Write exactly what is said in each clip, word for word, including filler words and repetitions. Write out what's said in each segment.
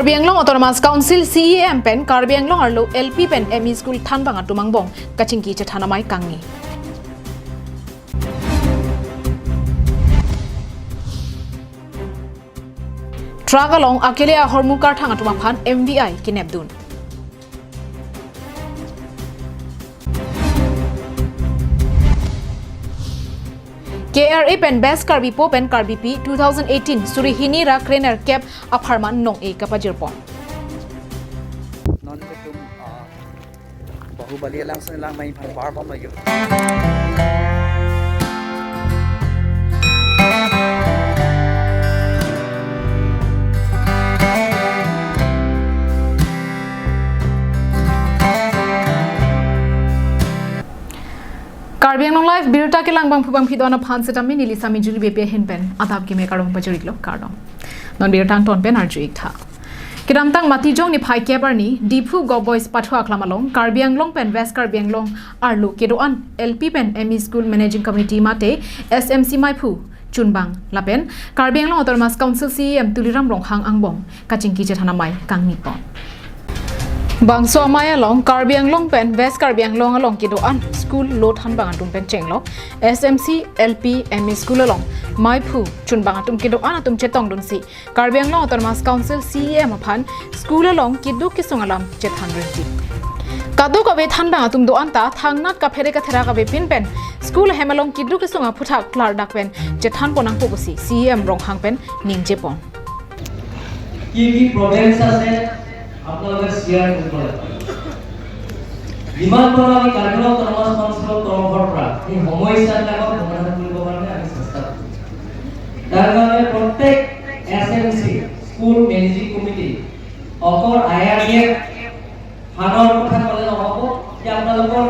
Karbi Anglong Autonomous Council C E M pen Karbi Anglong arlo L P pen M E school thanbang atum angbong kachingki chethan amei kangni. Truck along akele ahormu karthang atum aphan M V I kenepdun. K R A pen Best Karbi Po pen Karbipi two thousand eighteen suri hini ra krenerkep apharman nong-e kapajirpon. Non ketum, ah, Bahubali alang sini lang main phan bar pon lagi. Karbi Anglong Live birta kelang bangphu bangphi do-an aphan setame neli Sami Juri Bey pen adap keme kardom pajir-iklo, kardom. Non birta angton pen arju-ik tha. Kedamtang Matijong niphai kep arni Diphu Govt Boys Pathu Aklam along Karbi Anglong pen West Karbi Anglong arlo kedo-an L P pen M E School Managing Committee mate S M C maiphu chunbang lapen Karbi Anglong Autonomous Council C E M Tuliram Ronghang angbong kachingki chethan amei kangni pon. Bangso amei along Karbi Anglong pen West Karbi Anglong along kedo-an school lo thanbang atum pen chenglok S M C, L P, M E school along maiphu chunbang atum kedo-an atum chetongdunsi Karbi Anglong Autonomous Council C E M aphan school along keduk kesung alam chethan rinti. Kadokave thanbang atum do-an ta thangnat kaphere katherak avepin pen school ahem along keduk kesung aphuthak klardak pen chethan pon nangpo pusi C E M Ronghang pen ningjepon. কি কি প্ৰব্লেমছ আছে আপোনালোকে শ্বেয়াৰ কৰিব লাগে। যিমান পাৰোঁ আমি কাৰ্বি আংলং অট'নমাছ কাউন্সিলৰ তৰফৰ পৰা এই সমস্যাবিলাকৰ সমাধান কৰিবৰ কাৰণে আমি চেষ্টা কৰিম। তাৰ কাৰণে প্ৰত্যেক S M C, school managing committee, অকল আই আৰ ডি এফ ফাণ্ডৰ কথা ক'লে নহ'ব, যে আপোনালোকৰ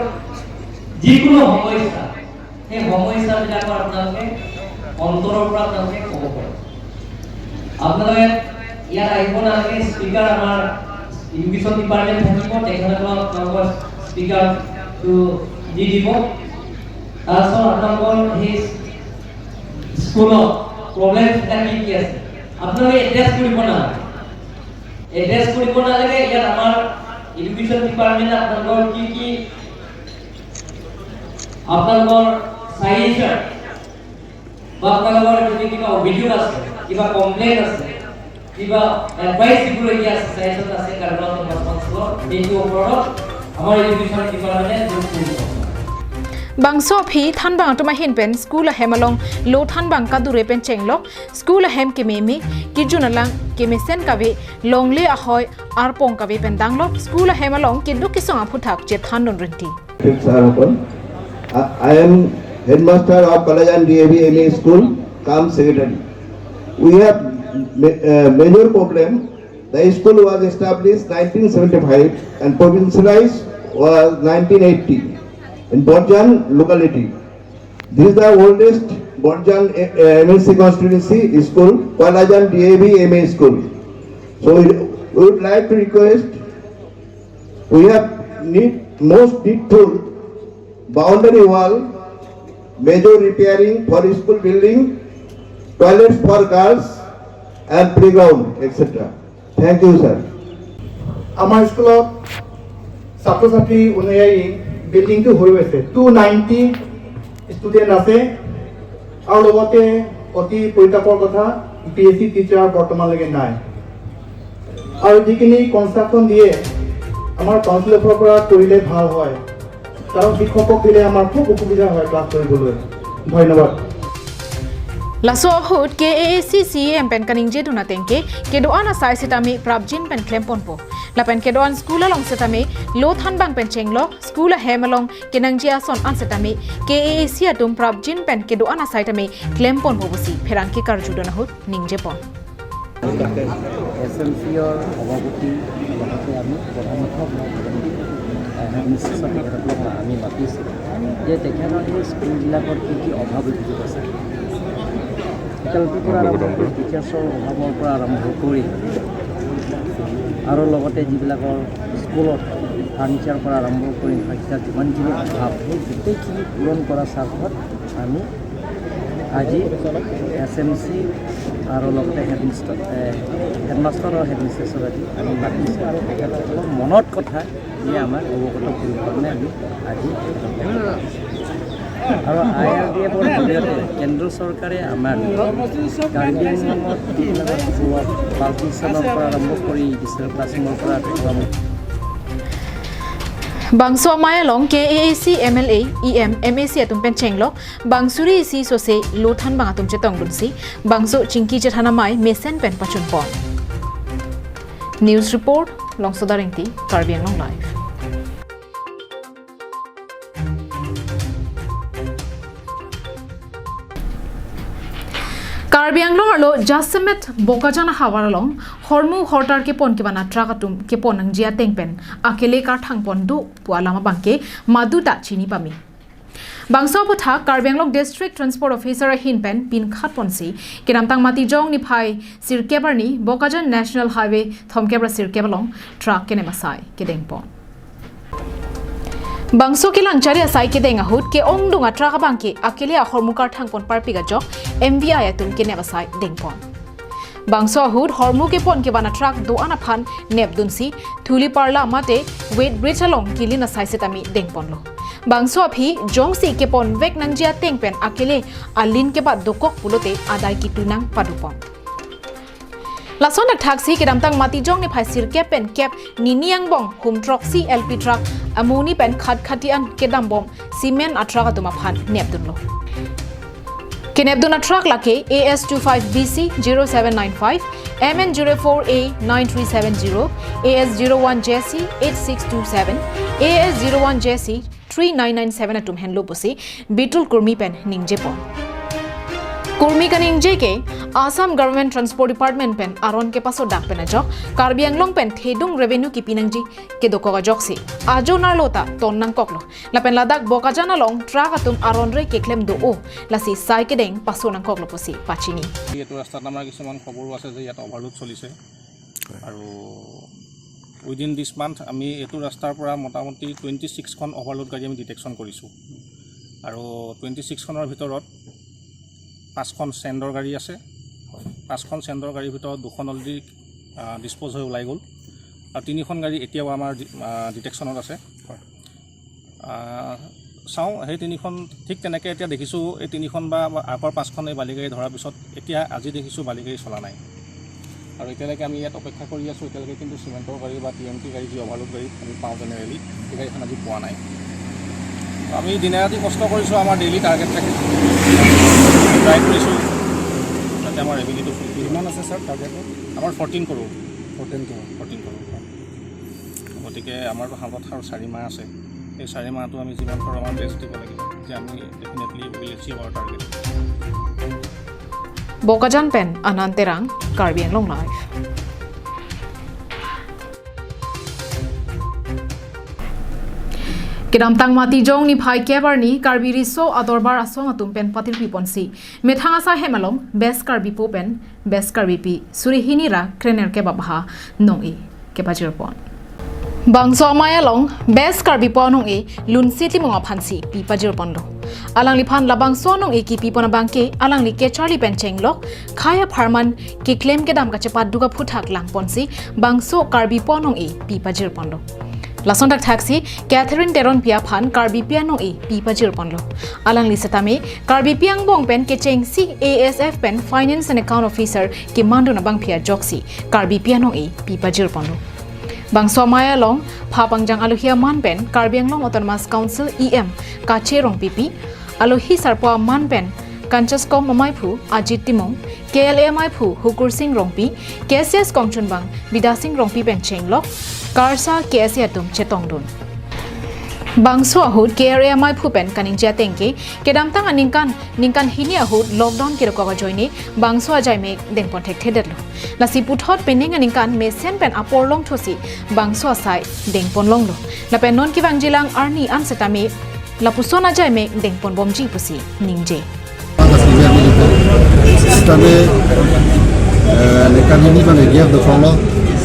যিকোনো সমস্যা, সেই সমস্যাবিলাকৰ আপোনালোকে অন্তৰৰ পৰা আপোনালোকে ক'ব পাৰে। আপোনালোকে ইয়াত আহিব নালাগে, স্পীকাৰ আমাৰ এডুকেশ্যন ডিপাৰ্টমেণ্ট থাকিব, তেখেতসকলক আপোনালোকৰ স্পীকাৰটো দি দিব। তাৰপিছত আপোনালোকৰ সেই স্কুলত প্ৰব্লেমছবিলাক কি কি আছে আপোনালোকে এড্ৰেছ কৰিব নালাগে। এড্ৰেছ কৰিব নালাগে। ইয়াত আমাৰ এডুকেশ্যন ডিপাৰ্টমেণ্টে আপোনালোকৰ কি কি আপোনালোকৰ ছাজেশ্যন বা আপোনালোকৰ যদি কিবা অভিযোগ আছে, কিবা কমপ্লেইন আছে, কিবা এডভাইচ দিবলগীয়া আছে, ছাজেশ্যন আছে, কাৰ্বি আংলং অট'নমাছ কাউন্সিলৰ, সেইটো ওপৰত আমাৰ এডুকেশ্যন ডিপাৰ্টমেণ্টে জোৰ দিব। Bangso aphi thanbang atum ahin pen school ahem along lo thanbang kadure pen chenglok, school ahem kememe, kejun alang kemesen kave, longle ahoi arpong kave pen danglok, school ahem along keduk kesung aphuthak chethandun rinti. Sir, I am headmaster of Kalajan D A V M E school, cum secretary. We have ma- uh, major problem. The school was established nineteen seventy-five and provincialized was nineteen eighty in Borjan locality. This is the oldest Borjan, uh, M L C constituency school, Kalajan D A V M E school. So we, we would like to request, we have need most needful boundary wall, major repairing for school building, toilets for girls and playground, et cetera. Thank you, sir. আমাৰ স্কুলত ছাত্ৰ ছাত্ৰী অনুযায়ী বিল্ডিংটো হৈ আছে, two ninety student আছে, আৰু লগতে অতি পৰিতাপৰ কথা, পি এইচ চি টিচাৰ বৰ্তমানলৈকে নাই। আৰু যিখিনি কনষ্ট্ৰাকশ্যন দিয়ে, আমাৰ কাউন্সিলৰ পৰা কৰিলে ভাল হয়, কাৰণ শিক্ষকক দিলে আমাৰ খুব অসুবিধা হয় ক্লাছ কৰিবলৈ। ধন্যবাদ। Laso ahut K A A C C E M pen kaningje dun ateng ke kedo-an asai setame prapjin pen klemponpo. Lapen kedo-an school along setame lo thanbang pen chenglok, school ahem along kenangji ason an setame K A A C atum prapjin pen kedo-an asai tame klemponpo pusi pherangke karjudun ahut ningjepon. S M চিৰ সভাপতি লগতে আমি প্ৰধান শিক্ষক, এডমিনিষ্ট্ৰেশ্যন তেখেতসকলক আমি মাতিছোঁ যে তেখেতৰ এই স্কুলবিলাকত কি কি অভাৱ অভিযোগ আছে। ফেকাল্টিৰ পৰা আৰম্ভ কৰি টিচাৰ্ছৰ অভাৱৰ পৰা আৰম্ভ কৰি আৰু লগতে যিবিলাকৰ স্কুলত ফাৰ্ণিচাৰৰ পৰা আৰম্ভ কৰি ইনফ্ৰাষ্ট্ৰাকচাৰ যিমানখিনি অভাৱ, সেই গোটেইখিনি পূৰণ কৰাৰ স্বাৰ্থত আমি আজি এছ এম চি আৰু লগতে হেডমিষ্টাৰ, এ, হেডমাষ্টাৰ আৰু হেডমিষ্ট্ৰেছৰ আজি আমি মাতিছোঁ আৰু তেখেতসকলৰ মনত কথা, যে আমাক অৱগত কৰিবৰ কাৰণে আমি আজি আৰু আই আৰ ডি এফৰ জৰিয়তে কেন্দ্ৰ চৰকাৰে আমাক কাৰ্বি আংলঙত পাল্টিশ্যনৰ পৰা আৰম্ভ কৰি ডিজিটেল ক্লাছৰুমৰ পৰা আৰম্ভ Bangso amei along K A A C M L A, E M, M A C atum pen chenglok, bang suri isi sose lothan bang atum chetongdunsi, bangso chingki chethan amei mesen pen pachunpon. News report, Longsoda Rengti, Karbi Anglong Live. Karbi Anglong arlo jasemet Bokajan ahavar along hormu hortar kepon kevan atruck atum kepon nangji ateng pen akele karthangpon do pu alam abangke maduta chini pame. Bangso aputhak Karbi Anglong District Transport Officer ahin pen pinkhatponsi kedamtang Matijong niphai sirkep arni Bokajan National Highway thomkep ra sirkep along truck kenep asai kedengpon. Bangso kelang chari asai kedeng ahut ke-ongdung atruck abangke akele ahormu karthangpon parpik ajok M V I atum kenep asai dengpon. Bangso ahut hormu kepon kevan atruck do-an aphan nepdunsi thuli parla mate weight bridge along kelin asai setame dengponlo. Bangso aphi jongsi kepon vek nangji ateng pen akele alin kebat dokok pulote adai kitu nang padupon. Lason akthaksi kedamtang Matijong niphai sirkep pen kep nini angbong hum throksi L P truck amoni pen khat khati an kedambom cement atruck atum aphan nepdunlo. Kenepdun atruck lake A S two five B C zero seven nine five, M N zero four A nine three seven zero, A S zero one J C eight six two seven, A S zero one J C three nine nine seven atum henlo pusi Bitul Kurmi pen ningjepon. Kurmi kaningje ke Assam Government Transport Department pen aron kepasodak pen ajok Karbi Anglong pen thedung revenue kipi nangji kedokok ajoksi ajo narlota ton nangkoklo. Lapen ladak Bokajan along truck atum aron re keklem do-o, lasi sai kedeng paso nangkoklo pusi pachini. এইটো ৰাস্তাত আমাৰ কিছুমান খবৰো আছে যে ইয়াত অভাৰলোড চলিছে। আৰু উইদিন দিছ মান্থ আমি এইটো ৰাস্তাৰ পৰা মোটামুটি টুৱেণ্টি ছিক্সখন অভাৰলোড গাড়ী আমি ডিটেকশ্যন কৰিছোঁ। আৰু টুৱেণ্টি ছিক্সখনৰ ভিতৰত পাঁচখন চেণ্ডৰ গাড়ী আছে। পাঁচখন চেণ্ডৰ গাড়ীৰ ভিতৰত দুখন অলৰেডি ডিছপ'জ হৈ ওলাই গ'ল আৰু তিনিখন গাড়ী এতিয়াও আমাৰ ডি-, আ, ডিটেকশ্যনত আছে। আহ, চাওঁ, সেই তিনিখন ঠিক তেনেকৈ এতিয়া দেখিছোঁ, এই তিনিখন বা, বা আগৰ পাঁচখন এই বালিগাড়ী ধৰাৰ পিছত এতিয়া আজি দেখিছোঁ বালিগাড়ী চলা নাই। আৰু এতিয়ালৈকে আমি ইয়াত অপেক্ষা কৰি আছোঁ, এতিয়ালৈকে কিন্তু চিমেণ্টৰ গাড়ী বা টি এম টি গাড়ী, যি অভাৰলোড গাড়ী আমি পাওঁ জেনেৰেলি, সেই গাড়ীখন আজি পোৱা নাই। আমি দিনে ৰাতি কষ্ট কৰিছোঁ, আমাৰ ডেইলি টাৰ্গেট থাকে, ট্ৰাই কৰিছোঁ যাতে আমাৰ ৰেভিনিউটো ফুলফিল হয়। কিমান আছে ছাৰ টাৰ্গেটটো? আমাৰ ফৰ্টিন কৰোৰ। ফৰ্টিন কৰোৰ। ফৰ্টিন কৰোৰ। গতিকে আমাৰতো হাতত আৰু চাৰি মাহ আছে। এই চাৰি মাহটো আমি যিমান পাৰোঁ আমাৰ বেষ্ট দিব লাগিব যে আমি definitely will achieve our target. Bokajan pen Anand Terang, Karbi Anglong Live. Kedamtang Matijong niphai kep arni Karbi Riso Adorbar Asong atum pen patirpiponsi methang asai hem along Best Karbipo pen Best Karbipi suri hini ra krenerkep abha nong-e kepajirpon. Bangso amei along Best Karbipo anong-e Lunsi Timung aphansi pi pajirponlo. Alangliphan labangso anong-e kipipon abangke alangli kecharli pen chenglok khei apharman keklem kedam kachepatduk aphuthak langponsi bangso Karbipo anong-e pi pajirponlo. Lason thakthaksi Catherine Teronpi aphan Karbipi anong-e pi pajirponlo. Alangli setame Karbipi angbong pen kechengsi A S F pen Finance and Account Officer kemandun abangpi ajoksi Karbipi anong-e pi pajirponlo. Bangso amei along phapangjang alohi aman pen Karbi Anglong Autonomous Council E M Kache Rongpipi, alohi sarpo aman pen Kanchaskom amaiphu Ajit Timung, K L A amaiphu Hukur Sing Rongpi, K C S kongchunbang Bidya Sing Rongpi pen chenglok karsa K S A atum chetongdun. Bangso ahut K R A amaiphu pen kaningje atengke kedamtang aningkan ningkan hini ahut lockdown kedokok ajoine bangso ajaimek dengpon thekthedetlo. Lasi puthot penang aningkan mesen pen apor longthusi bangso asai dengpon longlo. Lapen non kevangjilang arni an setame lapuson ajaimek dengponbomji pusi ningje. Sitame, eh, ningkan hini bang egiak dokonglo.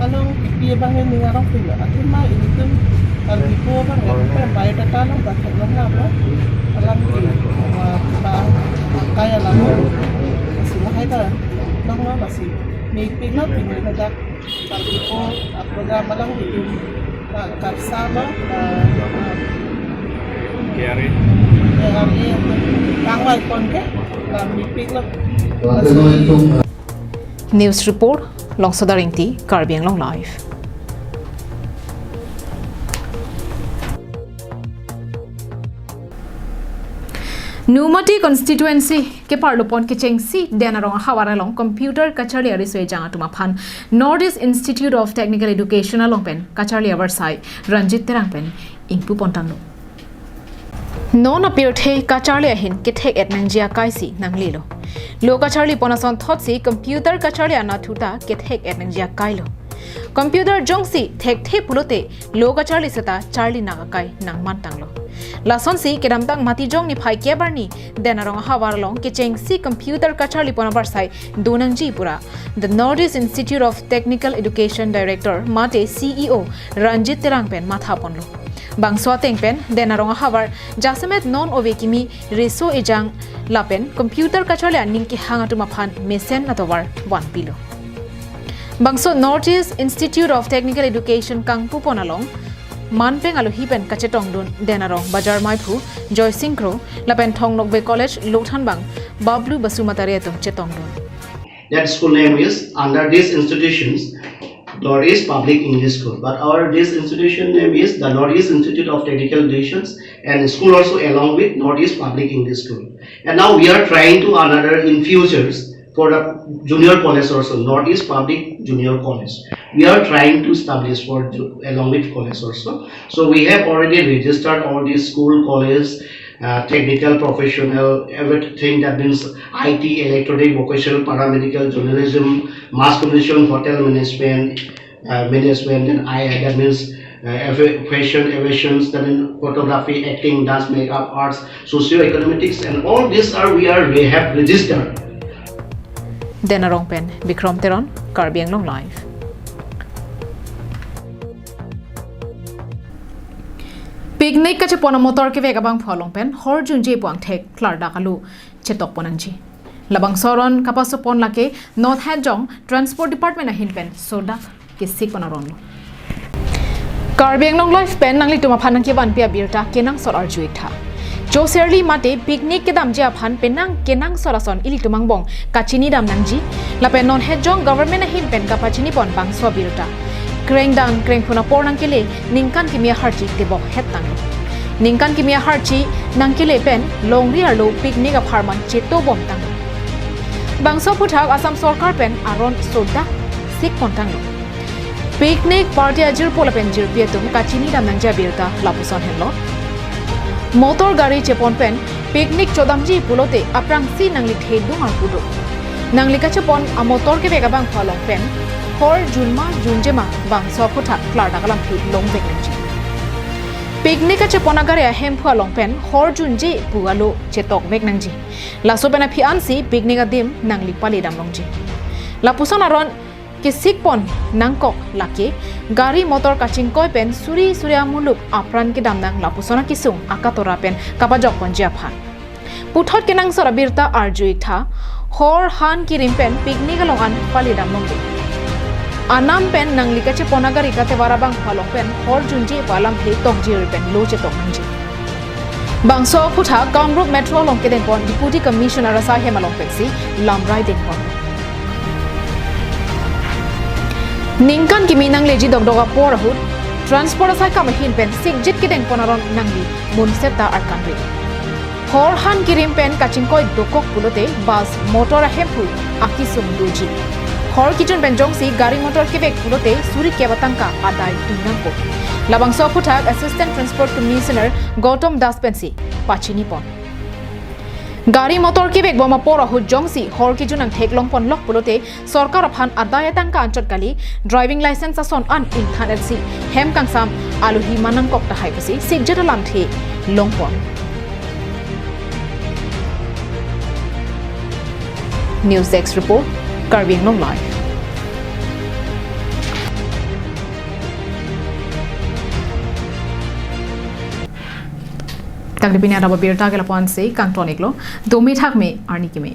along pi abang ning arong pilo. Athema ilitum Karbipo abang ya, biodata along bathek long na lo. Alam pi, ba, ba, kaya lang. Sila hai ta long lo, basi mepik lo, pini ladak Karbipo, ah, program along ilitum, ah, karsa lo, ah, ah, K R A. K R A, tangwai pon ke, ah, mepik lo. News report, Longsoda Ingti, Karbi Anglong Live. Nomati constituency keparlo pon kechengsi Den Arong ahavar along computer kacharli ariso ejang atum aphan North East Institute of Technical Education along pen kacharli avarsai Ranjit Terang pen ingpu pon tanglo. Non apirthe kacharli ahin kethek et nangji akai si nanglelo. Lo kacharli pon asonthot si computer kacharli anatthu ta kethek et nangji akai lo. Computer jongsi thekthe pulote lo kacharli seta charli nang akai nangman tanglo. Lasonsi kedamtang Matijong niphai kep arni Den Arong ahavar along kechengsi computer kacharli pon avarsai do nangji pura the North East Institute of Technical Education Director mate C E O Ranjit Terang pen matha ponlo. Bangso ateng pen Den Arong ahavar jasemet non ove kimi riso ejang lapen computer kacharli aning kehang atum aphan mesen atovar vanpilo. Bangso North East Institute of Technical Education kangpu pon along manpeng alohi pen kachetongdun Den Arong Bajar Maiphu Joysing Kro lapen Thong Nokbe College Lothanbang Bablu Basumatary atum chetongdun. That school name is under these institutions, North East Public English School. But our this institution name is the North East Institute of Technical Education, and school also along with North East Public English School. And now we are trying to another in futures for the junior college also, North East Public Junior College. We are trying to establish for ju-, along with college also. So we have already registered all these school, college, uh, technical, professional, everything, that means I T, electronic, vocational, paramedical, journalism, mass communication, hotel management, uh, management, then I, that means, uh, avi-, fashion, aviations, then photography, acting, dance, makeup, arts, socio-economics, and all these are, we are, we have registered. Den Arong pen Bikrom Teron, Karbi Anglong Live. Picnic kachepon amotor kevek abangphu along pen horjunje pu angthek klardak alu chetok pon nangji. Labangso aron kapaso pon lake North Hejong Transport Department ahin pen sodak kesik pon aron lo. Karbi Anglong Live pen nanglitum aphan nangkevanpi abirta kenangsot arju-ik tha. Choserli mate picnic kedamji aphan penang kenangsot ason ilitum angbong kachinidam nangji. Lapen non Hejong government ahin pen kapachini pon bangso abirta. Krengdang krengphun apor nangkele ningkan kimi aharchi tebok het tanglo. Ningkan kimi aharchi nangkele pen longri arlo picnic apharman cheto bom tanglo. Bangso aphuthak Assam sorkar pen aron sodak sik pon tanglo. Picnic party ajirpo lapen jirpi atum kachinidam nangji abirta lapuson henlo. Motor gari chepon pen picnic chodamji pulote aphrangsi nangli thedung arpu do. Nangli kachepon amotor kevek abangphu along pen hor junma junjema bangso aphuthak klardak alamthe longvek nangji. Picnic kachepon agari ahemphu along pen hor junje pu alo chetokvek nangji. Laso pen aphi ansi picnic adim nangli palidam longji. Lapuson aron kesikpon nangkok lake gari motor kachingkoi pen suri suri amuluk apran kedam nang lapuson akesung akatora pen kapajokponji aphan. Puthot kenangsot abirta arju-ik tha, hor han kirim pen picnic along an palidam longji. Anam pen nangli kachepon agari katevar abangphu along pen hor junje pu alamthe tokjir pen lo chetok nangji. Bangso aphuthak Kamrup Metro along kedengpon Deputy Commissioner asai hem along pensi lamrai dengpon. Ningkan kimi nangleji dokdok apor ahut transport asai kam ahin pen sikjit kedengpon aron nangli munset ta arkanri. Hor han kirim pen kachingkoi dokok pulote bus motor ahemphu akesung doji. Hor kijun pen jongsi gari motor kevek pulote suri kep atangka adai dun nangpo. Labangso aphuthak Assistant Transport Commissioner Gautam Das pensi pachinipon. Gari motor kevekbom apor ahut jongsi hor kijun angthek longponlok pulote sorkar aphan adai atangka anchot kali, driving license ason an ingthan etsi hem kangsam alohi man nangkok tahai pusi sikjit alamthe longpon. News Desk Report, Karbi Anglong Live. Tangte pini adap abirta ke lapu-ansi kangton-iklo, dome thakme arni keme.